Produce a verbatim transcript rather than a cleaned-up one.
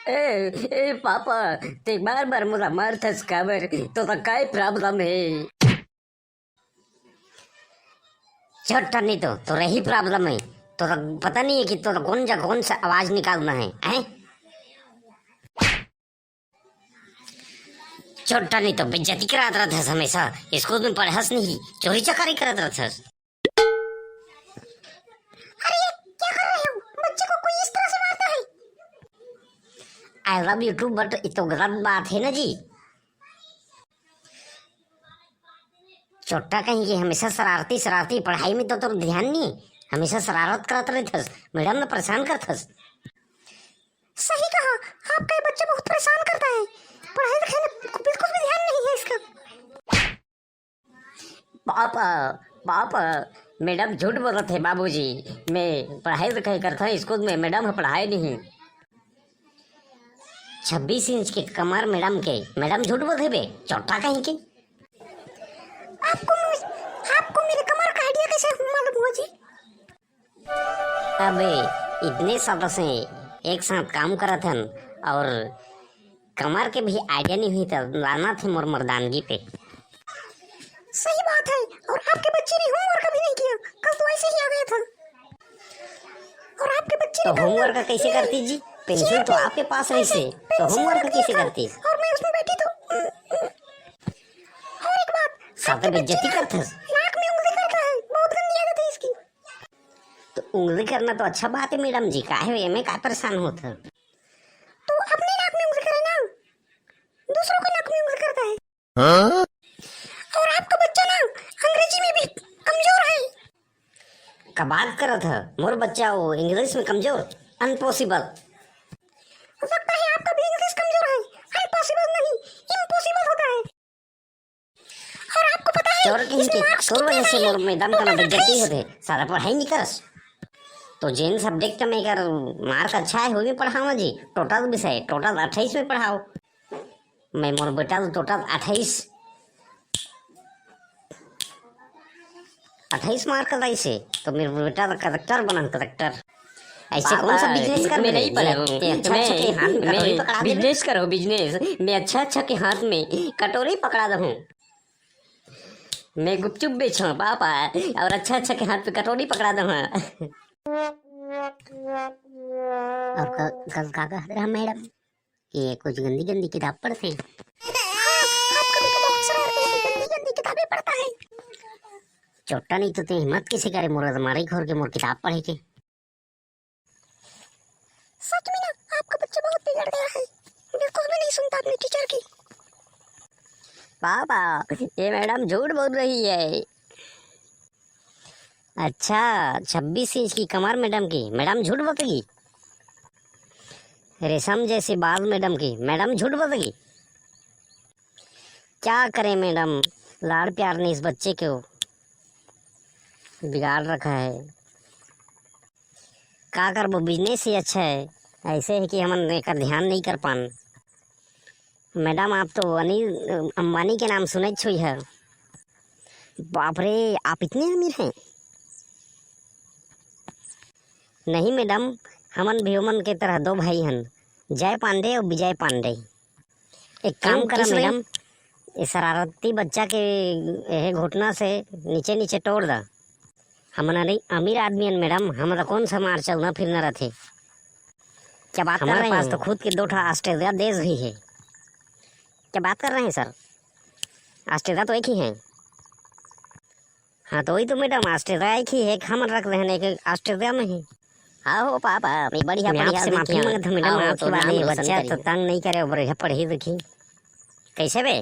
ए, ए papa, ते बार बार मोला मारथस काबर? तोला काय problem हे? छोटा नहीं तो, तोला ही problem हे। तोला पता नहीं है कि तोला कौन जा कौन सा आवाज निकालना है, हैं? छोटा नहीं तो बेइज्जती करात रहत हस हमेशा। स्कूल में पढ़स नहीं, चोरी चकारी करत रहत हस। अरे, ये क्या कर रहे हो? बच्चे को कोई इस तरह से मारता है? I love you too, but ये तो गलत बात है ना जी। छोटा कहीं की हमेशा शरारती, शरारती, पढ़ाई में तो तोर ध्यान नहीं, हमेशा शरारत करत रहत हस, मैडम ने परेशान करत हस। सही कहा, आपका ये बच्चा बहुत परेशान करता है, पढ़ाई लिखाई में बिल्कुल भी ध्यान नहीं है इसका। पापा, पापा, मैडम झूठ बोलत हे बाबूजी, मैं पढ़ाई लिखाई करत हूँ स्कूल में, मैडम ह पढ़ाए नहीं। छब्बीस इंच के कमर मैडम के, मैडम झूठ बोलत हे बे, चोटा कहीं के। आपको, आपको मेरे कमर का आइडिया कैसे मालूम हुआ जी? अबे, इतने सालों से एक साथ काम करत हन और कमर के भी आइडिया नहीं हुई, त लानत हे मोर मर्दानगी पे। सही बात है, और आपके बच्चे ने होमवर्क भी नहीं किया, कल तो ऐसे ही आ गया था। और आपके बच्चे तो ने कल होमवर्क कैसे करती जी? पेंसिल तो आपके पास रही से, तो होमवर्क कैसे करती? और मैं उसमें बैठी तो, और एक बात, साथ में बेइज्जती करथस। नाक में उंगली करता है, बहुत गंदी आदत है इसकी। तो उंगली करना तो अच्छा बात है मैडम जी, काहे एमे का परेशान होत है? तो अपने नाक में उंगली करे ना, दूसरों के नाक में उंगली करता है। हाँ? और आपका बच्चा ना अंग्रेजी में भी कमजोर है। का बात करत है, मोर बच्चा वो इंग्लिश में कमजोर, अनपॉसिबल। लगता है आपका भी इंग्लिश कमजोर है, अनपॉसिबल नहीं, इम्पॉसिबल होता है। और आपको पता है, चोर कहीं के, तोर वजह से मोर मैडम का ना बेइज्जती होते, सारा पढ़ाई नहीं करस। तो जेन सब्जेक्ट में कर मार्क अच्छा है, वो भी पढ़ावा जी। टोटल विषय, टोटल अट्ठाईस में पढ़ाओ। मैं मोर बेटा तो टोटल अट्ठाईस, अट्ठाईस मार्क लाइस हे, तो मेरे बेटा तो कलेक्टर बना, कलेक्टर। ऐसे कौन सा बिजनेस कर मेरे, नहीं पढ़े हो? ते अच्छा, अच्छा के हाथ में कटोरी पकड़ा दे। बिजनेस करो, बिजनेस। मैं अच्छा, अच्छा के हाथ में कटोरी पकड़ा दूँ। मैं गुपचुप बेचूँ पापा, और अच्छा, अच्छा के हाथ में कटोरी पकड़ा दूँ। और कल, कल का कह रहा मैडम? कि ये कुछ गंदी गंदी किताब पढ़ते हैं। हाँ, आपका बेटा बहुत शरारती है, गंदी गंदी किताबें पढ़ता है। चोट्टा नहीं तो ते हिम्मत किसे करे मोर अलमारी खोर के मोर किताब पढ़े के। सच में ना, आपका बच्चा बहुत बिगड़ गया है, बिल्कुल भी नहीं सुनता अपने टीचर की। पापा, ये मैडम झूठ बोल रही है। अच्छा, छब्बीस इंच की कमर मैडम की, मैडम झूठ बोलेगी? रेशम जैसे बाल मैडम की, मैडम झूठ बोलेगी? क्या करें मैडम, लाड़ प्यार ने इस बच्चे को बिगाड़ रखा है। का करबो, बिजनेस ही अच्छा है, ऐसे है कि हमन एकर ध्यान नहीं कर पान। मैडम, आप तो अनिल अंबानी के नाम सुने छुई है। बाप रे, आप इतने अमीर हैं? नहीं मैडम, हमन भी ओमन के तरह दो भाई हन, जय पांडे और विजय पांडे। एक काम करा मैडम, ये शरारती बच्चा के यह घुटना से नीचे नीचे तोड़ दा। हमन अरे अमीर आदमी हन मैडम, हमला कौन सा मार चलना फिरना रथे? क्या बात कर रहे हैं? हमारे पास तो खुद के दो ठा ऑस्ट्रेलिया देश भी है। क्या बात कर रहे हैं सर? ऑस्ट्रेलिया तो एक ही है। हाँ, तो वही तो मैडम, ऑस्ट्रेलिया एक ही है, एक हमन रख रहे हैं, एक ऑस्ट्रेलिया में है। हाँ हो पापा, मैं बढ़िया, मैं बढ़िया आपसे माफी मांगत हूँ मैडम, आपके बाद ये बच्चा तो तंग नहीं करे, बढ़िया पढ़ी लिखी। कैसे बे?